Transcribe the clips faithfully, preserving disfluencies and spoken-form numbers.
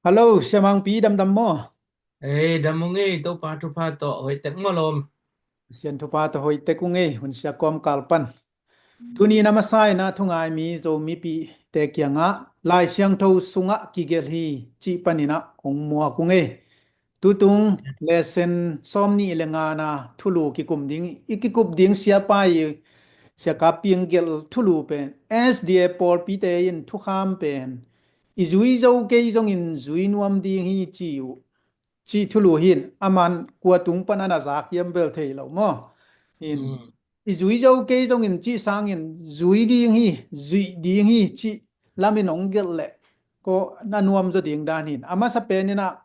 Hallo, Sia Mangpi, damdam maw? Ei, dam ung ei, Topa thupha tawh hoih tek maw lawm? Sian thupha tawh hoih tek ung ei, hun sia kawmkal pan. Tuni na masa in ah thungai mi Zomipihte kiangah Lai Siangtho sungah kigelh hi cih panin ah hong muak ung ei. Tutung lesson sawm nih le ngana thulu kikum ding, i kikup ding siapa i, Sia Kap Ping gelh thulu pen S D A pawlpite in thukham pen i zui zo kei zongin zui nuam ding hi ci uh, cih thulu hi in, aman kua tung pan a na zak hiam bel thei lo maw? In, i zui zo kei zongin cih sangin zui ding hi, zuih ding hi cih lamin hong gelh leh ko na nuam zaw ding dan hi in. A masa pen in ah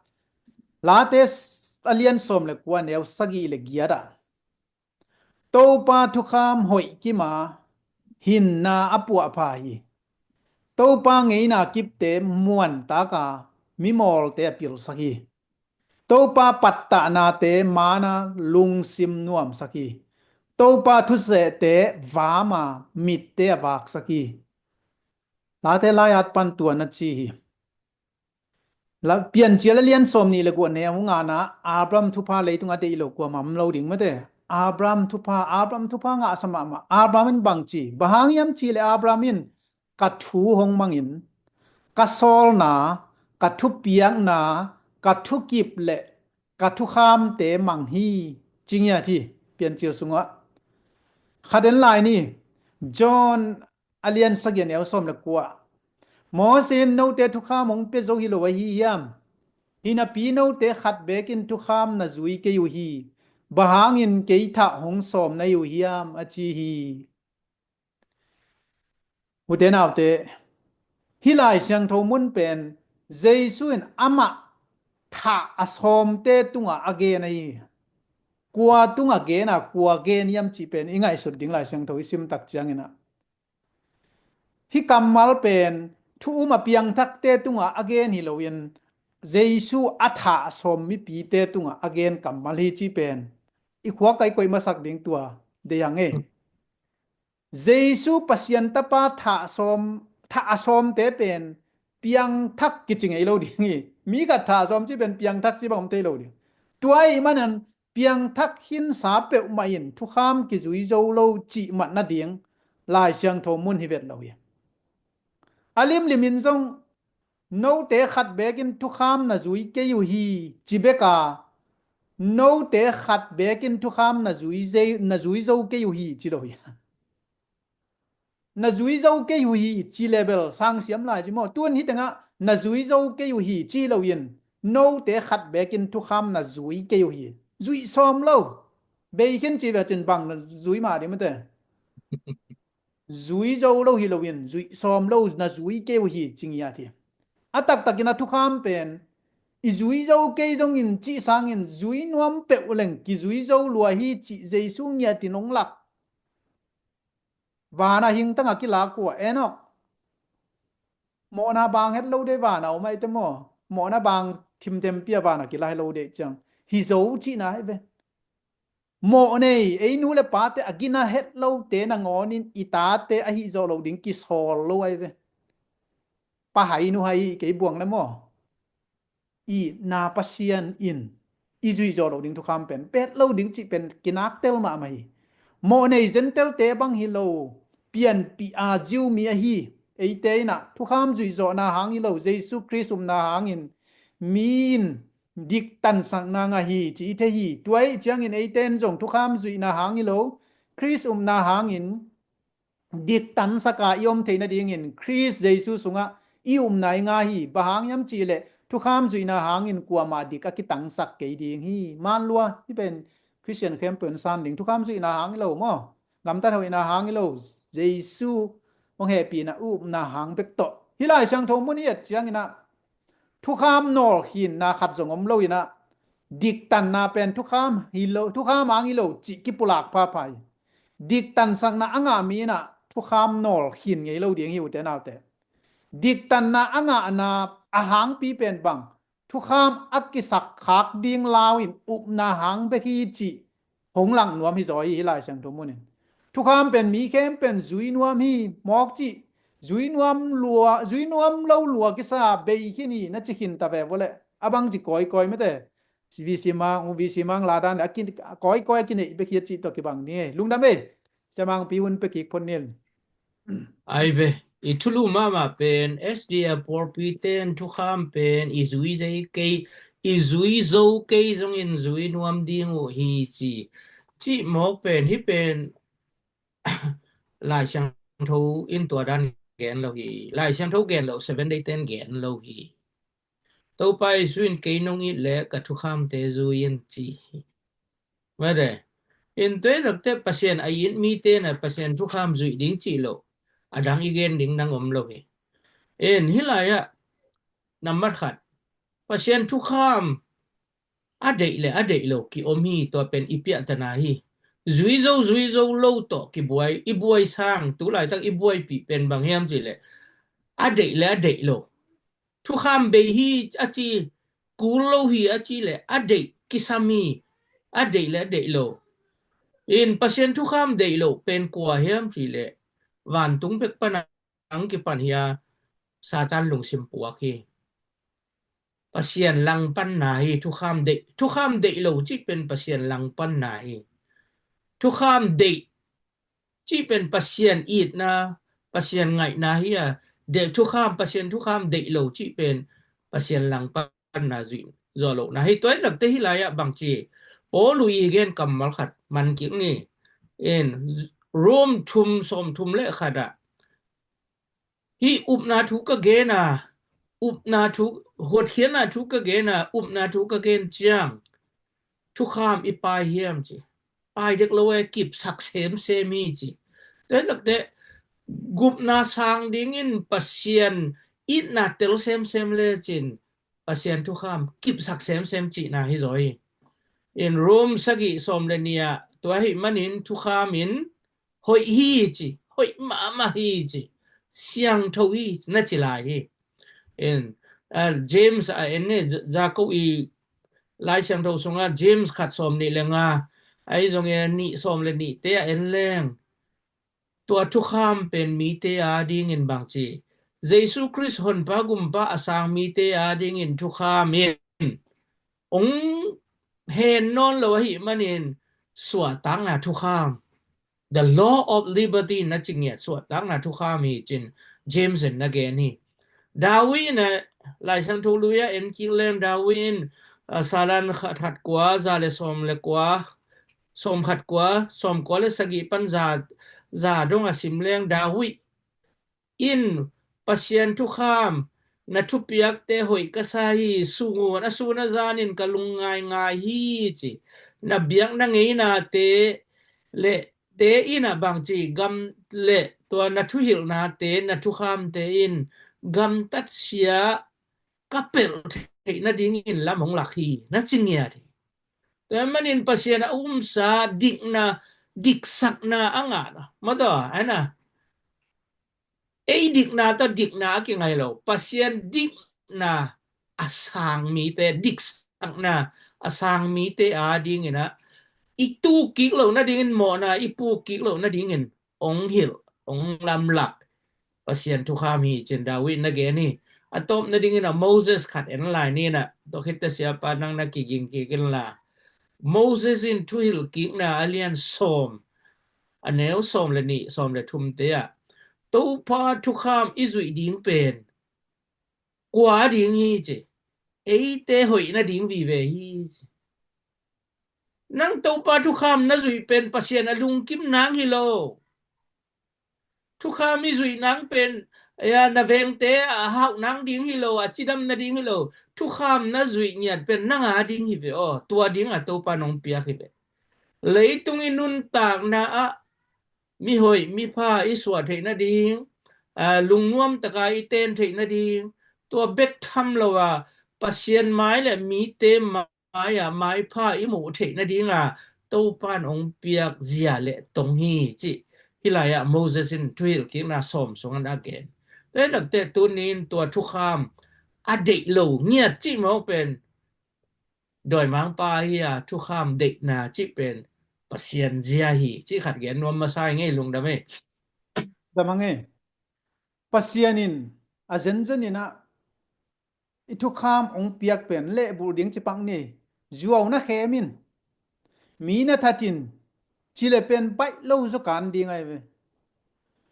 Late a lian sawm le kua neu sagih le giat ah Topa thukham hoih kim a hinna a puahpha hi. Topa ngeina kipte muantak a mimawlte a pilsak hi. Topa pattahnate man a lungsim nuamsak hi. Topa thusehte vam a mitte a vaksak hi. Late lai-at pan tua na ci hi. Piancil a lian sawm nih le kua neu ngana Abraham thupha leitung a deih lo kuamah om lo ding mate. Abraham thupha, Abraham thupha ngahsa mahmah. Abraham in bang ci, bang hang hiam cih leh Abraham in ka thu hong mangin ka sawlna, ka thupiakna, ka thukip le ka thukhamte mang hi, ci ngiat hi. Piancil sungah khat en lai ni. John a lian sagih a neu sawm le kua. Moses in note thukham hong pia zo hi lo ahi hiam? Hi napi note khat bekin thukham na zui kei uh hi. Bang hangin kei thah hong sawm na hi uh hiam, a ci hi. Ute naute, hih Lai Siangtho mun pen Jesu in amah thah a sawmte tungah a gen ahi hi. Kua tungah gen a, kua gen hiam cih pen i ngaihsut ding, Lai Siangtho i sim tak ciangin ah hih kammal pen thu um a piangthakte tungah a gen hi loin Jesu a thah a sawm mipite tungah a gen kammal hi cih pen i khuak a i koih masak ding tua deih hang ei. Jesu Pasian Tapa thah a sawm, thah a sawmte pen piangthak kici ngei lo ding hi. Mi khat thah a sawm cih pen piangthak cih bang om thei lo ding. Tua ahih manin piangthak khinsa peuhmah in thukham kizui zo lo cih mat nading Lai Siangtho mun hi vet lo hi. A limlim in zong note khat bekin thukham na zui kei uh hi, ci bek a, note khat bekin thukham na zui zei, na zui zo kei uh hi, ci lo hi. Na zui zo kei uh hi, ci le bel sang siam lai ci maw? Tun hih tengah na zui zo kei uh hi, ci loin note khat bekin thukham na zui kei uh hi. Zuih sawm lo. Bei khin ci ve cin bang na zui mah ding mate. Zui zo lo hi loin zuih sawm lo, na zui kei uh hi, ci ngiat hi. A taktakin a thukham pen i zui zo kei zongin cih sangin zui nuam peuh leng kizui zo lua hi cih Jesu ngiatin hong lak. Van a hingtang a kilak uh a, Enok, mawhna bang het lo dei van a om ahi te maw? Mawhna bang thimthempi a van a kilak hi lo dei ciang hi zo cihna hi ve. Mawh nei ei nu le pate a gina het lote nangawnin i tate a hih zawh loh ding kisawl lo ahi ve. Pa hai nu hai kei buang le maw? I na Pasian in i zuih zawh loh ding thukham pen pia het lo ding cih pen kinak tel mahmah hi. Mawh nei Gentile-te bang hi lo, pianpih a Jew mi ahi eite in ah thukham zuih zawhna hang hi lo, Jesu Khrist upna hangin mi in diktansakna ngah hi ci i thei hi. Tua ahih ciangin eite in zong thukham zuihna hang hi lo, Khrist upna hangin diktansak a i om theih nadingin Khrist Jesu sungah i upna i ngah hi. Bang hang hiam cih leh thukham zuihna hangin kuamah dik a kitangsak kei ding hi. Man lua, hih pen Khristian khempeuh in san ding, thukham zuihna hang hi lo maw? Gamtat hoihna hang hi lo, Jesu hong hehpihna upna hang bek tawh. Hih Lai Siangtho mun i et ciangin ah thukham nawlkhinna khat zong om lo in ah, diktanna pen thukham hi lo, thukham hang hi lo cih kipulak phapha hi. Diktansakna a ngah mi in ah thukham nawlkhin ngei lo ding hi, ute naute. Diktanna a ngahna a hangpi pen bang, thukham a kisakkhak ding lau in upna hang bek hi cih hong lang nuam hi zaw hi, hih Lai Siangtho mun in. Thukham pen mi khempeuh in zui nuam hi mawk cih Zui nuam lua, zui nuam lo lua kisa bei khin hi na ci khin ta ve vua leh. A bang ci kawikawi mate. V C Mang, V C Mang la dan leh a kin, kawikawi a kinei bek hi a cih tawh kibang ni. Lungdam e. Sia Mang pi un pe kik phot nil. Ai ve, i thulu mahmah pen S D A pawlpi ten thukham pen i zui zei kei, i zui zo kei zongin zui nuam ding uh hi ci. Cih mawk pen, hih pen Lai Siangtho in tua dan gen lo hi. Lai Siangtho gen lo, Seven Day ten gen lo hi. Topa Jesu in kei nong it leh ka thukhamte zui in ci hi. Mate, in tua takte Pasian a it mite na Pasian thukham zuih ding cih lo. A dang i gen ding nang om lo hi. In hih lai-ah, nambat khat, Pasian thukham a deih le a deih lo ki om hi, tua pen i piahtana hi. Zui zo, zui zo lo tawh kibuai, i buai sang, tu laitak i buaipih pen bang hiam cih leh, a deih le a deih lo. Thukham bei hi a ci, kul lo hi a ci leh, a deih kisam hi, a deih le a deih lo. In Pasian thukham deih lo pen kua hiam cih leh, vantung bek pan a ang kipan hi a, Satan lungsim puak hi. Pasian langpanna hi, thukham deih, thukham deih lo cih pen Pasian langpanna hi. Thukham deih cih pen Pasian itna, Pasian ngaihna hi a, deih thukham, Pasian thukham deih lo cih pen Pasian langpanna zuih zawh lohna hi. Tua hi takte hih lai-ah bang ci, Paul i gen kammal khat man kik ni. In Rom thum sawm thum le khat ah, hih upna thu ka gen a, upna thu, hotkhiatna thu ka gen a, upna thu ka gen ciang, thukham i pai hiam ci. Pai dek lo e, kipsak semsem hi ci. Tua hi takte, gupna sang dingin Pasian itna tel semsem lecin, Pasian thukham kipsak semsem cihna hi zaw hi. In Rom sagih sawm le nih ah, tua ahih manin thukham in hoih hi ci, hoih mahmah hi ci, siangtho hi ci, na ci lai hi. In, ah, James a en ni, Ja-, Jacob i Lai Siangtho sungah James khat sawm nih le nga, ahi zongin nih sawm le nihte a en leng, tua thukham pen mite adingin bang ci, Jesu Khrist Honpa Gumpa a sang mite adingin thukham in hong hen nawn lo ahih manin suahtakna thukham, the law of liberty na ci ngiat, suahtakna thukham hi cin James in na gen hi. David in a, Lai Siangtho lui ah en kik leng David in, ah, Salan khat, khat kua, za le sawm le kua, sawm khat kua, sawm kua le sagih pan za, za dong a sim leng David in Pasian thukham, na thupiakte hoih ka sa hi, sungun a sun a zanin ka lungngai ngai hi ci. Na biakna ngeinate le te in a bang ci, gam le tua na thuhilhnate, na thukhamte in gamtatsia ka pelh theih nadingin lam hong lak hi, na ci ngiat hi. Tua manin Pasian a umsa dikna, diksakna a ngahna, mataw, aina. Ei dikna tawh dikna a kingai lo. Pasian dikna a sang mite, diksakna a sang mite adingin a, i tuk kik loh nadingin, mawhna i puk kik loh nadingin hong hilh, hong lamlak Pasian thukham hi cin David na gen hi. A tawp nadingin a Moses khat en lai ni in a, tua khitte siapa nang na kiging kik inla. Moses in Thuhilhkikna a lian sawm, a neu sawm le nih, sawm le thumte ah, Topa thukham i zuih ding pen kua ding hi ci. Eite hoih nading vive hi ci. Nang Topa thukham na zuih pen Pasian a lungkim nang hi lo. Thukham i zuih nang pen, ya, na vengte a hauh nang ding hi lo, a cidam nading hi lo. Thukham na zuih ngiat pen nang ading hi ve aw. Tua ding a Topa nong piak hi ve. Leitung i nuntakna ah mihoih mipha i suah theih nading, a, lungnuam taka i ten theih nading, tua bek tham lo a, Pasian mai le mite mai a maipha i muh theih nading a Topa in hong piak zia le tong hi cih hih lai ah Moses in Thuhilhkikna sawm sungah a gen. Tua hi takte tuni in tua thukham a deih lo ngiat cih mawk pen dawimangpa hi a, thukham deihna cih pen Pasian zia hi cih khat gen nuam masa i ngei, lungdam e. Dam a ngei. Pasian in a zenzen inah i thukham hong piak pen lehbulh ding ci pak ni. Zuau na khem in, mi na that in, ci le pen baih lo zaw kan ding ahi ve.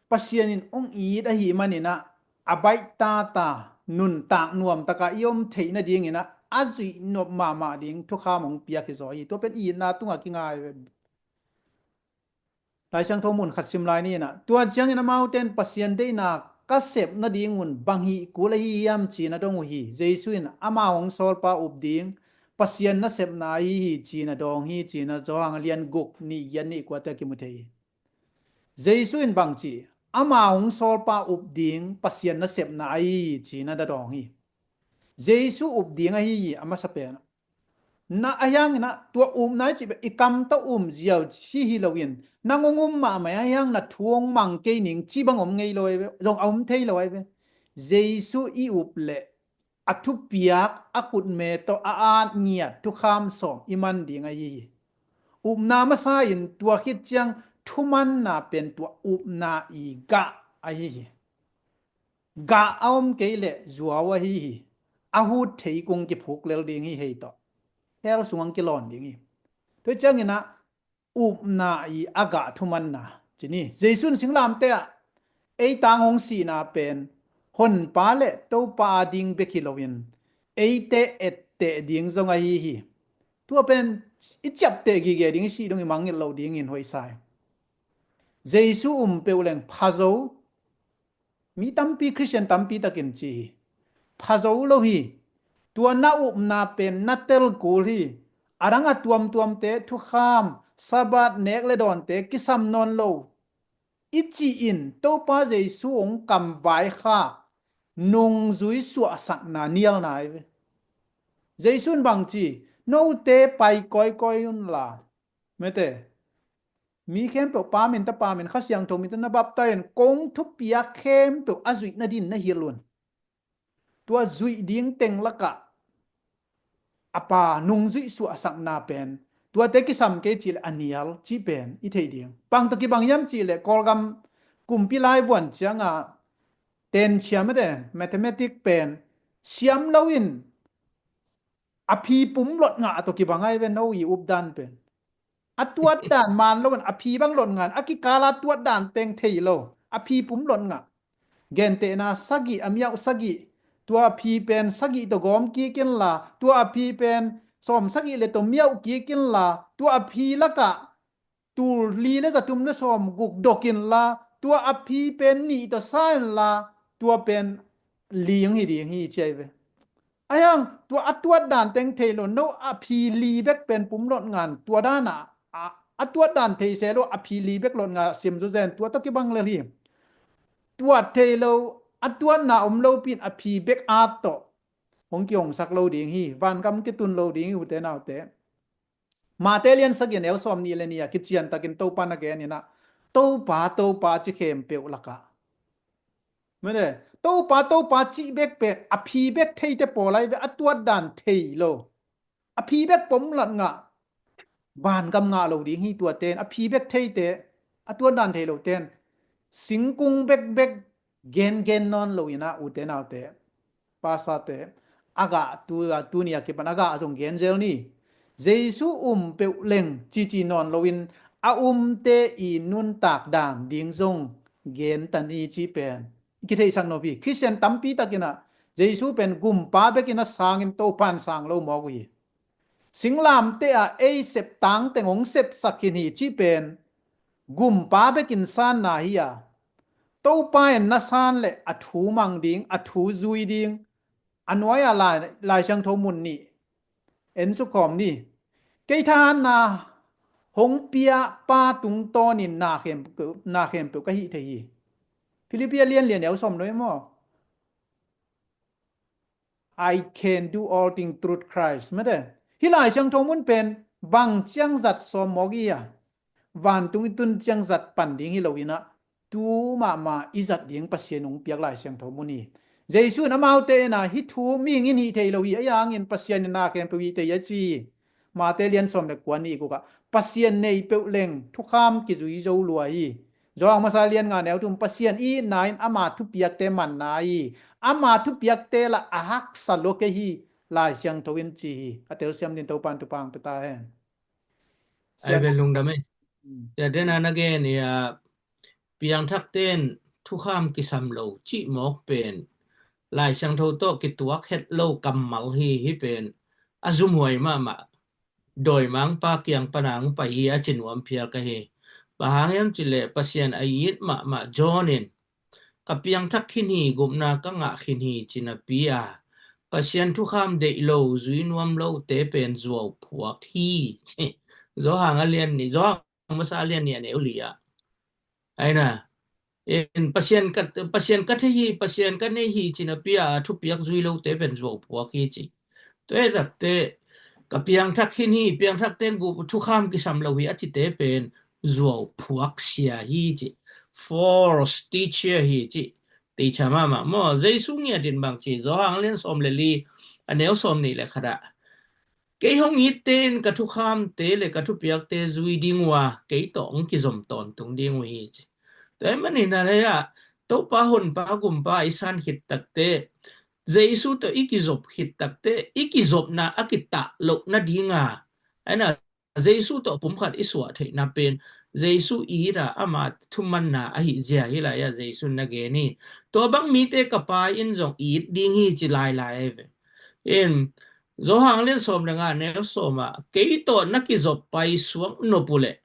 Pasian in hong it ahih maninah a baih tata nuntak nuamtaka i om theih nadinginah a zuih nop mahmah ding thukham hong piak hi zaw hi. Tua pen itna tungah kingai ve. Lai Siangtho mun khat sim lai ni inah, tua ciangin amaute in Pasian deihna ka sep nadingun bang hih kul ahi hiam ci-in a dong uh hi. Jesu in amau hong sawlpa up ding Pasian nasepna ahi hi ci-in a dawng hi ci-in a Johan a lian guk nih giat nih kuate a kimu thei hi. Jesu in bang ci, amau hong sawlpa up ding Pasian nasepna ahi hi ci-in a dawng hi. Jesu up ding ahi hi a masa pen. Na a hianginah tua upna i cih bek i kam tawh um ziau ci hi loin, nang hong um mahmah a hiang na thu hong mang kei ning ci bang om ngei lo ahi ve, zong a om thei lo ahi ve. Jesu i up leh a thupiak a khutme tawh a at ngiat thukham sawm i man ding ahi hi. Upna masa in tua khit ciang thumanna pen tua upna i gah ahi hi. Gah a om kei leh zuau ahi hi. A hut thei kung kiphuk lel ding hi hei tawh. Hell sung ang kilawn ding hi. Tua cianginah upna i a gah thumanna ci ni. Jesu in singlamteh ah ei tang hong sihna pen Honpa le Topa a ding bek hi loin eite etteh ding zong ahi hi. Tua pen i ciapteh gige ding, i sih dong i mangngilh loh dingin hoihsa hi. Jesu um peuh leng phazo. Mi tampi, Khristian tampi takin ci hi. Phazo lo hi. Tua na upna pen na tel kul hi. A dang a tuamtuamte thukham, Sabbath nek le dawnte kisam nawn lo i cih in Topa Jesu hong kamvai kha nungzui suahsakna nialna ahi ve. Jesu in bang ci, note pai kawikawi unla, mete, mi khempeuh Pa min, Tapa min, Kha Siangtho min tawh na baptai un, kong thupiak khempeuh a zuih nadin na hilh un. Tua zuih ding teng lakah a Pa nungzuih suahsakna pen tuate kisam kei cih leh a nial cih pen i theih ding. Bang tawh kibang hiam cih leh Kawlgam kumpi laivuan cianga tencia mete, mathematics pen siam loin a phi pum lot ngah tawh kibang ahi ve, no i updan pen. A tuatdan man loin a phi bang lot ngah, a kikala tuatdan teng thei lo, a phi pum lot ngah. Gentehna sagih, a miauh sagih, tua a phi pen sagih tawh gawm kik inla, tua a phi pen sawm sagih le tawh miauh kik inla, tua a phi lakah tul li le za thum le sawm guk dok inla, tua a phi pen nih tawh sa inla, tua pen ling hi ding hi ci ahi ve. A hiang tua a tuatdan teng thei lo, no a phi li bek pen pum lot ngan, tua dana a, a tuatdan thei se lo, a phi li bek lot nga sim zuzen, tua tawh kibang lel hi. Tuat thei lo, a tuatna om lo pin a phi bek at tawh hong kihongsak lo ding hi, vangam kitun lo ding hi, ute naute. Mate lian sagih neu sawm nih le nih a kician takin Topa na gen inah, Topa, Topa ci khempeuh lakah, mene, Topa, Topa cih bek pen a phi bek theite pawl ahi ve, a tuatdan thei lo, a phi bek pom lat ngah, vangam ngah lo ding hi tuate in, a phi bek theite, a tuatdan thei lo ten, singkung bekbek gengen nawn lo inah, ute naute, pasate, a gah tu, tuni a kipan a gah zong gen zel ni. Jesu um peuh leng cici nawn loin a umte i nuntak dan ding zong gen ta ni ci pen i kitheihsak nop hi. Khristian tampi takinah Jesu pen gumpa bekin a sangin Topan sang lo mawk uh hi. Singlamteh ah ei sep tangteng hong sepsak khin hi cih pen gumpa bekin sanna hi a, Topa in na san le a thu mang ding, a thu zui ding, a nuai-ah Lai, Lai Siangtho mun nih en sukhawm ni. Kei thahatna hong pia Pa tungtawnin na khempeuh, na khempeuh ka hih thei hi. Philippi a lian lian neu sawm lo hi maw? I can do all things through Christ. Mete, hih Lai Siangtho mun pen bang ciang zat sawm mawk i a, vantung i tun ciang zat pan ding hi lo inah, tu mahmah i zat ding Pasian hong piak Lai Siangtho mun hi. Jesu in amaute inah hih thu mihing in hih thei lo hi, a hiangin Pasian in na khempeuh hih thei a ci hi. Mate lian sawm le kua nih gukah, Pasian nei peuh leng thukham kizui zo lua hi. Johan masa lian nga neu thum, Pasian i itna in ama thupiakte manna hi. Ama thupiakte lah a haksa lua kei hi, Lai Siangtho in ci hi. A telsiam dingin Topa'n thupha hong pia ta hen. Ai vel lungdam ei. Sia dena na gen i a piangthakte'n thukham kisam lo cih mawk pen Lai Siangtho tawh kituak het lo kammal hi. Hih pen a zumhuai mahmah, dawimangpa kiang pana hong pai hi a ci nuam phial ka hi. Bang hang hiam cih leh Pasian a it mahmah John in ka piangthak khin hi, gupna ka ngah khin hi ci napi a Pasian thukham deih lo, zui nuam lote pen zuau phuak hi ci. Johan a lian nih, Johan masa a lian nih a neu li ah. Aina, in Pasian ka, Pasian ka thei hi, Pasian ka nei hi ci napi a thupiak zui lote pen zuau phuak hi ci. Tua hi takte ka piangthak khin hi, piangthakte'n gup thukham kisam lo hi a cite pen zuau phuak sia hi ci. False teacher hi ci. Teacher mahmah maw. Jesu ngiat in bang ci, Johan lian sawm le li a neu sawm nih le khat ah, kei hong itte in ka thukhamte le ka thupiakte zui ding uh a, kei tawh hong kizom tawntung ding uh hi ci. Tua ahih manin a lei ah Topa Honpa Gumpa i san khit takte, Jesu tawh i kizop khit takte, i kizopna a kitah loh nading a, aina Jesu tawh pumkhat i suah theihna pen Jesu it a ama thumanna ahi zia hi lai a Jesu na gen hi. Tua bang mite ka Pa in zong it ding hi ci lailai ahi ve. In Johan lian sawm le nga neu sawm ah, kei tawh na kizop paisuak nop uh leh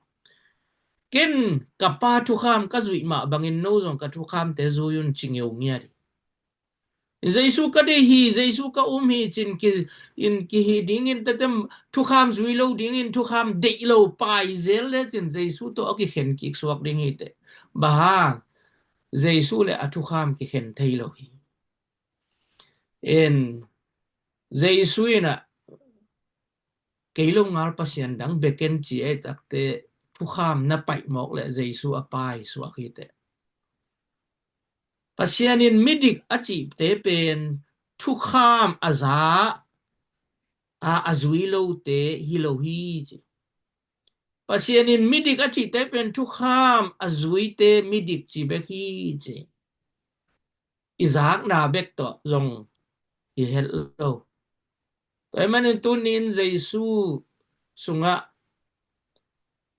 ken ka Pa thukham ka zuih mah bangin no zong ka thukhamte zui un ci ngeu ngiat hi. Jesu ka deih hi, Jesu ka um hi ci-in ki, in kihi dingin tete, thukham zui lo dingin, thukham deih lo pai zel le cin Jesu tawh a kikhen kik suak ding hi teh. Bang hang, Jesu le a thukham kikhen thei lo hi. In Jesu in a kei lo ngal pasian dang bia ken ci ei takte, thukham na paih mawk le Jesu a paisuak hi teh. Pasian in midik a cihte pen thukham a za a, a zui lote hi lo hi ci. Pasian in midik a cihte pen thukham a zuite midik ci bek hi ci. I zakna bek tawh zong hi het lo. Tua ahih manin tunin Jesu sungah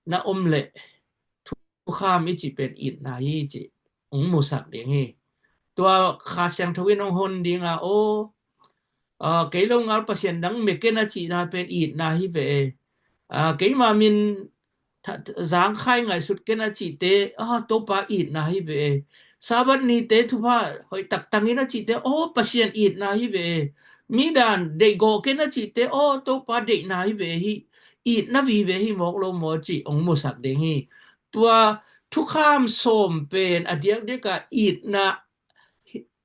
na om leh thukham i cih pen itna hi cih hong musak ding hi. Tua Kha Siangtho in hong hon ding a, aw, a, kei lo ngal pasian dang bia ken a cihna pen itna hi ve e. A, keima min zangkhai ngaihsut ken a cihte, a, Topa itna hi ve e. Sabbath nite thupha hoih tak tangin a cihte, aw, Pasian itna hi ve e. Mi dan deihgawh ken a cihte, aw, Topa deihna hi ve e, hi itna vive hi mawk lo maw cih hong musak ding hi. Tua thukham sawm pen a diakdiak a itna,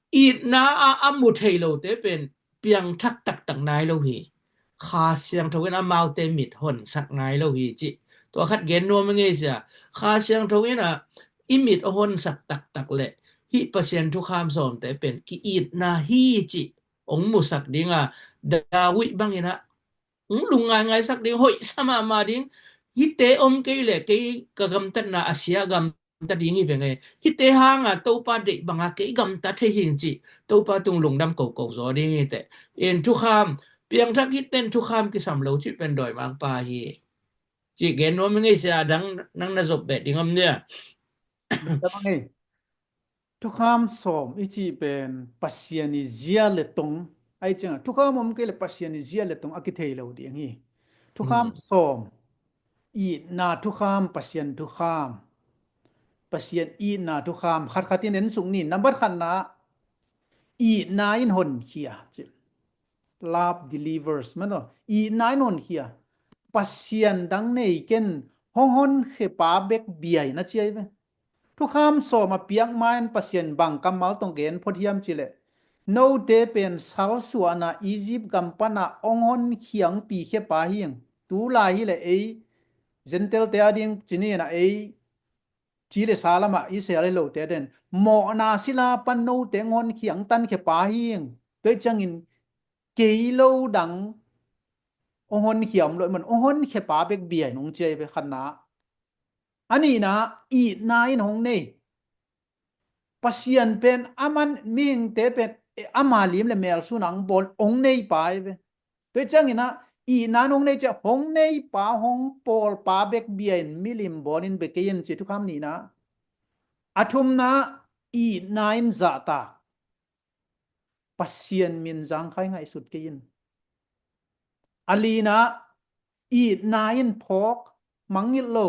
itna a, a mu thei lote pen piangthak taktak nai lo hi. Kha Siangtho in amaute mit honsak nai lo hi cih tua khat gen nuam i ngei sia. Kha Siangtho in a i mit a honsak taktak le hih Pasian thukham sawmte pen ki-itna hi cih hong musak ding a, David bangin a hong lungngaingaisak ding, hoihsa mahmah ding. Hihte om kei le kei ka gamtatna a sia gam ta ding hi ve ngei. Hihte hanga Topa deih banga kei gamta thei hing cih Topa tung lungdam koko zaw ding hi teh. In thukham, piangthak hihte in thukham kisam lo cih pen dawimangpa hi. Cih gen nuam i ngei sia, dang nang na zop beh ding om nia. Thukham sawm i cih pen Pasian i zia le tong. Ai cianga thukham om kei le Pasian i zia le tong a kithei lo ding hi. Thukham sawm, itna thukham, Pasian thukham. Pasian itna thukham khatkhat in en suk ni. Nambat khatna, itna in honkhia cih. Love delivers, mano. Itna in honkhia. Pasian dang nei ken, hong honkhia pa bek bia in a ci ai ve. Thukham sawm a piak ma-in Pasian bang kammal tong gen phot hiam cih leh, note pen salsuahna Egypt gam pana hong honkhia hong pikhia pa hi ing. Tu lai hi leh ei Gentile-te a ding ci ni in a, ei ci le sa lamah Israel hi lote den mawhna sila pan note hong honkhia hong tankhia pa hi ing. Tua ciangin kei lo dang hong honkhia om lo i man, hong honkhia pa bek bia in hong ci ai ve khatna. A nihna, itna in hong nei. Pasian pen aman mihingte pen, eh, ama lim le mel sun ang bawl hong nei pa hi ve. Tua ciangin ah, itna in hong nei ciah, hong nei pa, hong pawl pa bek bia in milim bawl in bia kei in ci, thukham nihna. A thumna, itna in zahtak. Pasian min zangkhai ngaihsut kei in. A lina, itna in phawk, mangngilh lo.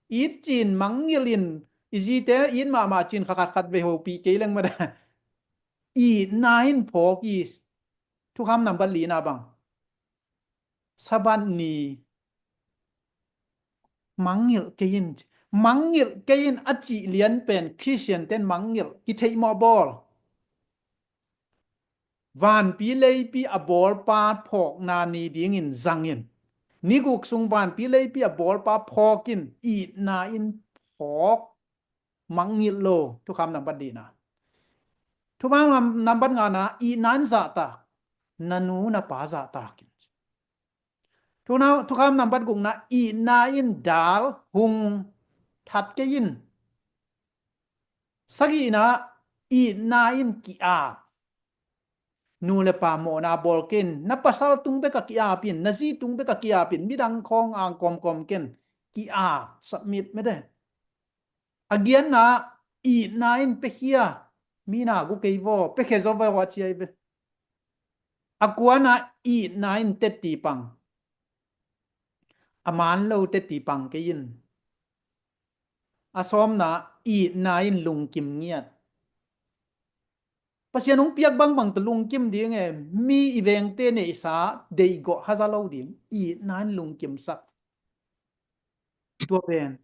It cin mangngilh in, i zite it mahmah cin kha khat khat vei hopih kei leng mada. Itna in phawk i, thukham nambat lina bang. Sabbath ni mangngilh kei in, mangngilh kei in a cih lian pen Khristian ten mangngilh, kitheih mawh bawl. Vanpi leipi a bawlpa phawkna ni dingin zangin, ni guk sung vanpi leipi a bawlpa phawkin itna in phawk, mangngilh lo, thukham nambat lina. Thukham nam-, nambat ngana, itna in zahtak, na nu na pa zahtakin. Thuna-, thukham nambat gukna, itna in dal, hung, that kei in. Sagihna, itna in ki-ap. Nu le pa mawhna bawl kei in, na pasal tung bek a ki-ap in, na zi tung bek a ki-ap in, midang khawng ang kawmkawm kei in, ki-ap, submit mete. A giatna, itna in pia khia, mi na gu kei vaw, pia khia zaw vaw a ci ahi ve. A kuana, itna in tetti pang. A man lo tetti pang kei in. A sawmna, itna in lungkim ngiat. Pasian hong piak bangbang tawh lungkim ding e, mi i vengte neihsa deihgawh haza lo ding, itna in lungkimsak. Tua pen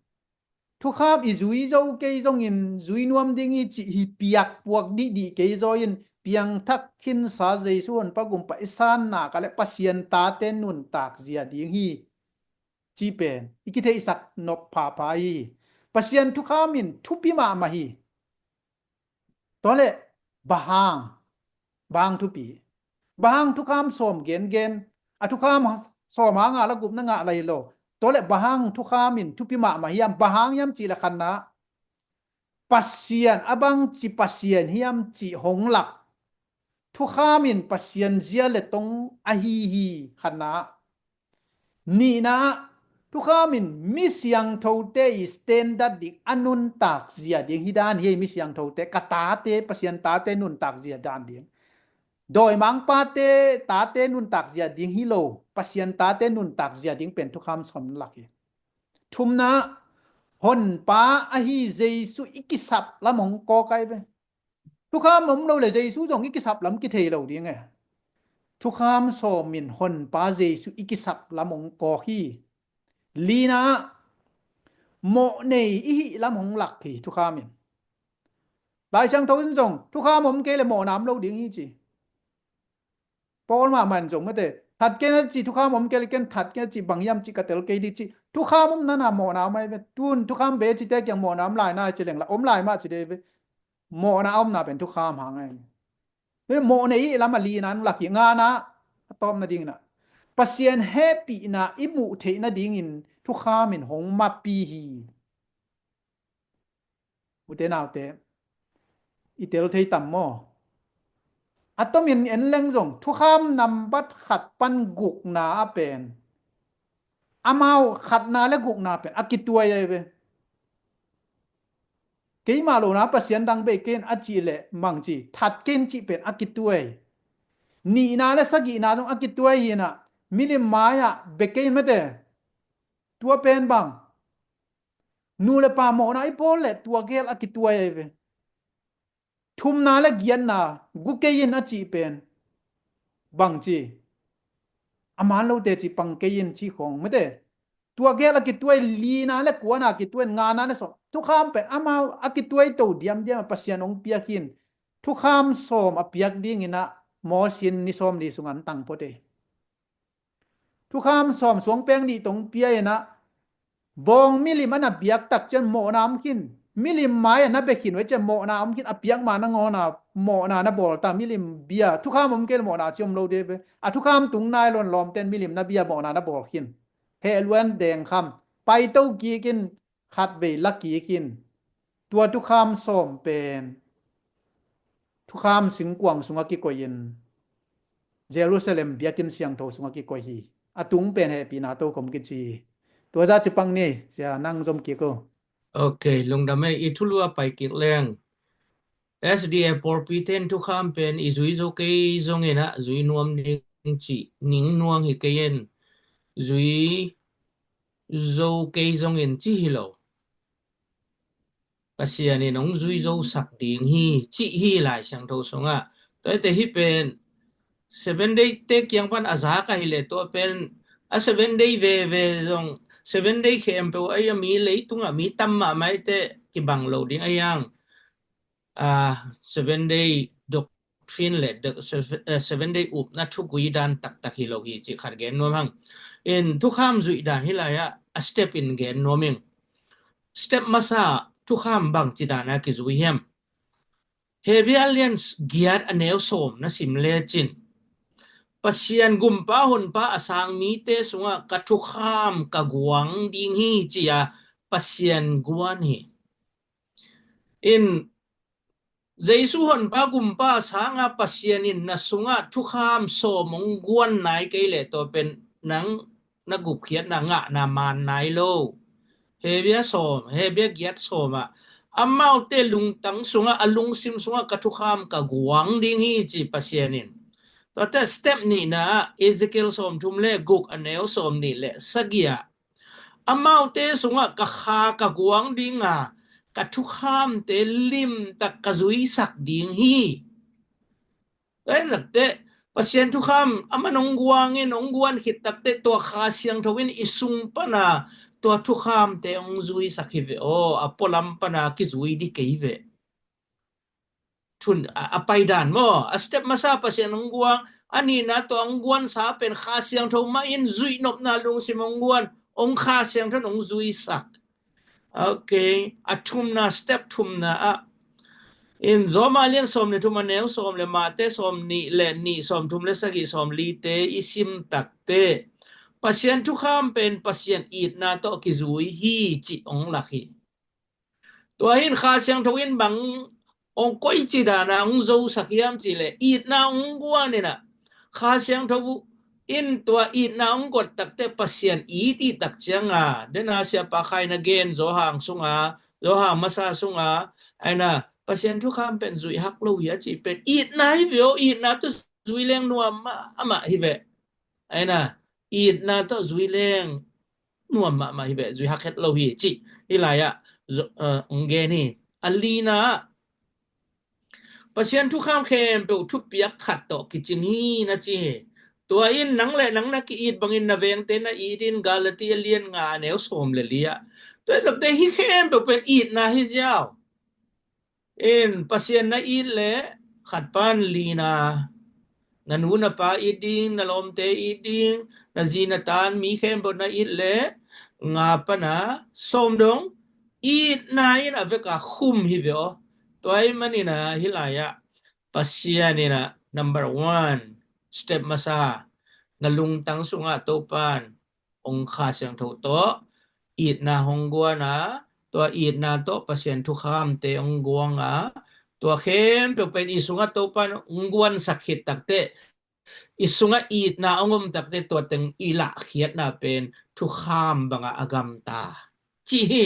thukham i zui zo kei zongin zui nuam ding hi cih hi piak puak dihdih kei zaw in, piangthak khinsa Jesu Honpa Gumpa i san nak leh Pasian tate nuntak zia ding hi cih pen i kitheihsak nop phapha hi. Pasian thukham in thupi mahmah hi. Tua leh, bang hang, bang hang thupi. Bang hang thukham sawm gengen, a thukham sawm a ngah la gupna ngah la hi lo. Tua leh bang hang thukham in thupi mahmah hiam, bang hang hiam cih leh khatna, Pasian, a bangci Pasian hiam cih hong lak. Thukham in Pasian zia le tong ahi hi, khatna. Nihna, thukham in mi siangthote i standard ding a nuntak zia ding hi dan hi, mi siangthote, ka tate, Pasian tate nuntak zia dan ding. Dawimangpate tate nuntak zia ding hi lo, Pasian tate nuntak zia ding pen thukham sawm lak hi. Thumna, Honpa ahi Jesu i kisap lam hong kawk ahi ve. Thukham om lo leh Jesu zong i kisap lam kithei lo ding e. Thukham sawm in Honpa Jesu i kisap lam hong kawk hi. Lina, mawhnei i hih lam hong lak hi thukham in. Lai Siangtho in zong thukham om kei leh mawhna om lo ding hi ci. Paul mahmah in zong mete, that kei na ci, thukham om kei leh ken that kei na ci, bang hiam ci ka tel kei ding ci. Thukham om nana mawhna om ahi ve. Tun thukham be cite kiang mawhna om lai na ci leng la om lai mah ci dei ve. Mawhna a omna pen thukham hang ahi. Mawhnei i lam a lina in lak hi, ngana a tawpna dingin ah, Pasian hehpihna i muh theihna dingin thukham in hong mapi hi. Ute naute, i tel thei tam maw? A tomin en leng zong thukham nambat khat pan gukna a pen, amau khatna le gukna pen a kituai ahi ve. Keimah lohna Pasian dang bei kei in a cih leh mangci, that kei in cih pen a kituai. Nihna le sagihna zong a kituai hi in ah, milim mai-ah bia kei in mete. Tua pen bang, nu le pa mawhna i bawl leh tua gel a kituai ahi ve. Thumna le giatna, gu kei in a cih pen bangci, a man lote ci, pang kei in cih khawng mete. Tua gel a kituai, lina le kuana a kituai, ngana le sawm. Thukham pen amau a kituai to diamdiam a Pasian hong piak in. Thukham sawm a piak dingin ah Moses in ni sawm li sungah an tang phot ei. Thukham sawm suang peng nih tong pia in ah, bawng milim a na biak tak ciang mawhna om khin. Milim mai a na bia khin uh ciang mawhna om khin, a piak ma nangawn a mawhna na bawl ta, milim bia. Thukham om kei leh mawhna ci om lo ding ve. A thukham tung nai lo in lawmten milim na bia mawhna na bawl khin. Heh luan deng kham. Pai to kik in, khatvei la kik in, tua thukham sawm pen thukham singkuang sungah kikoih in, Jerusalem biakinn siangtho sungah kikoih hi. A tung pen hehpihna tokhom kici hi. Tua zah ci pak ni, sia nang zom kik o. Ok, lungdam ei, i thulu a pai kik leng. S D A pawlpi ten thukham pen i zui zo kei zongin ah zui nuam ding cih ning nuang hi kei in, zui zo kei zongin ci hi lo. Pasian in hong zui zo sak ding hi, cih hi Lai Siangtho sungah. Tua hi te hi pen Seven Day te kiang pan a zak ahih leh tua pen a Seven Day veve zong, Seven Day khempeuh a, a mi leitungah mi tam mahmah hi te kibang lo ding a hiang. A, Seven Day doctrine le doc-, Seven, eh, Seven Day upna thugui dan taktak hi lo hi cih khat gen nuam hang. In thukham zuih dan hi lai ah a step in gen nuam ing. Step masa thukham bangci dan a kizui hiam? Hebru lian giat a neu sawm na sim lecin, Pasian gumpa honpa a sang mite sungah ka thukham ka guang ding hi ci-a Pasian guan hi. In Jesu honpa gumpa a sanga Pasian in na sungah thukham sawm hong guan nai kei leh tua pen nang na gupkhiatna ngahna maan nai lo. Hebru sawm, Hebru giat sawm ah, amaute lungtang sungah, a lungsim sungah ka thukham ka guang ding hi ci Pasian in. Tuate step nihna ah Ezekiel sawm thum le guk a neu sawm nih le sagih ah, amaute sungah ka kha ka guang ding a, ka thukhamte limtak ka zuisak ding hi. Tua hi lak teh Pasian thukham a man hong guang in, hong guan khit tak teh tua Kha Siangtho in i sung pana tua thukhamte hong zuisak hi ve aw, a pualam pana kizui ding kei ve. Thun a, a paidan maw, a step masa Pasian hong guang, a nihna tua hong guansa pen Kha Siangtho mah in zuihnopna lungsim hong guan, hong Kha Siangtho in hong zuisak. Ok, a thumna, step thumna ah, in Roma lian sawm le thum a neu sawm le, Mate sawm nih le nih, sawm thum le sagih, sawm lite i sim tak teh Pasian thukham pen Pasian itna tawh kizui hi cih hong lak hi. Tua hi in Kha Siangtho in bang hong koici dan a hong zosak hiam cih leh itna hong guan in ah, Kha Siangtho in tua itna hong guan tak teh Pasian it i tak ciang a, den a siapa Khai na gen Johan sung a, Johan masa sung a, ai na, Pasian thukham pen zuih hak lo hi a cih pen itna hi ve aw, itna tawh zui leng nuam mahmah hi ve. Ai na, itna tawh zui leng nuam mahmah hi ve, zui hak het lo hi cih hi lai ah, zo-, eh, hong gen hi. A lina ah, Pasian thukham khempeuh thupiak khat tawh kicing hi na ci hi. Tua in nang le nang na ki-it bangin na vengte na it in, Galati a lian nga a neu sawm le li ah. Tua hi lak teh hi khempeuh pen itna hi ziau. In Pasian na it leh khat pan lina, na nu na pa it ding, na lawmte it ding, na zi na tan mi khempeuh na it leh nga pana sawm dong itna in a vek a khum hi ve aw. Tua ahih manin ah hi lai ah Pasian in ah number one, step masa, na lungtang sungah Topan hong Kha Siangtho tawh itna hong guan a, tua itna tawh Pasian thukhamte hong guang a, tua khempeuh pen i sungah Topan hong guansak khit tak teh, i sungah itna hong om tak teh, tua teng i lahkhiatna pen thukham bangah a gamta cih hi.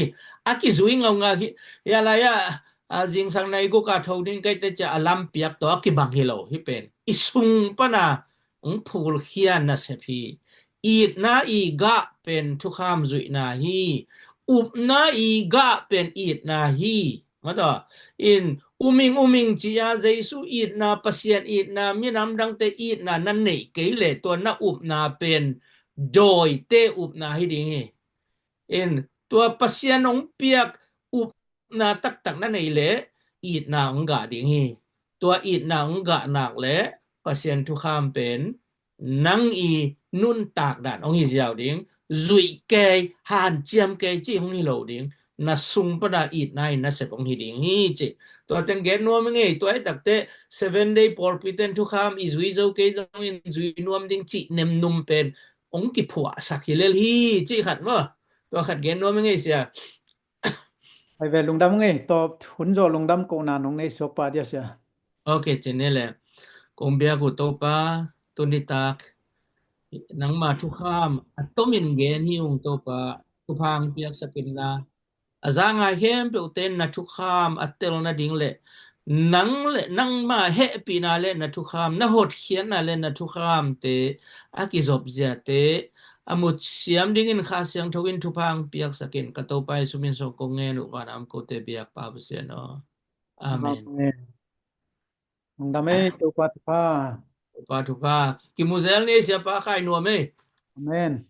A kizui ngaungau hi. Hi a lai ah, a, zingsang nai guk a tho ding kei teh ci-a a lampiak tawh a kibang hi lo hi pen. I sung pana hong phulkhia nasep hi. Itna i gah pen thukham zuihna hi. Upna i gah pen itna hi. Mataw, in uming uming ci-a Jesu itna, Pasian itna, minam dangte itna na neih kei leh tua na upna pen dawite upna hi ding hi. In tua Pasian hong piak upna taktak na neih leh itna hong gah ding hi. Tua itna hong gah nak leh Pasian thukham pen nang i nuntak dan hong hi ziau ding, zuih kei, hanciam kei cih hong hi lo ding, na sung pana itna in nasep hong hi ding hi cih. Tua teng gen nuam ing ei, tua hi tak teh Seven Day pawlpi ten thukham i zui zo kei zongin zui nuam ding cih nemnum pen hong kiphuahsak hi lel hi cih khat maw. Tua khat gen nuam ing ei sia. Ai ve lungdam ngei, tawp hun zaw lungdam kohna nong nei suak pah dia sia. Ok, cin ni le. Kong biak uh Topa, tuni tak nangma thukham a tomin gen hi ung Topa, thupha hong piaksak inla. A za ngai khempeuhte na thukham a tel nading le nang le nangma hehpihna le na thukham, na hotkhiatna le na thukhamte a kizop ziate a mutsiam dingin Kha Siangtho in thupha hong piaksak in, ka Topa Jesu min suang kong ngen uh, vanam kote biak Pa Pasian aw. Amen. Amen. Lungdam ei, Topa thupha. Topa thupha. Kimu zel ni, Siapa Khai Nuam ei. Amen.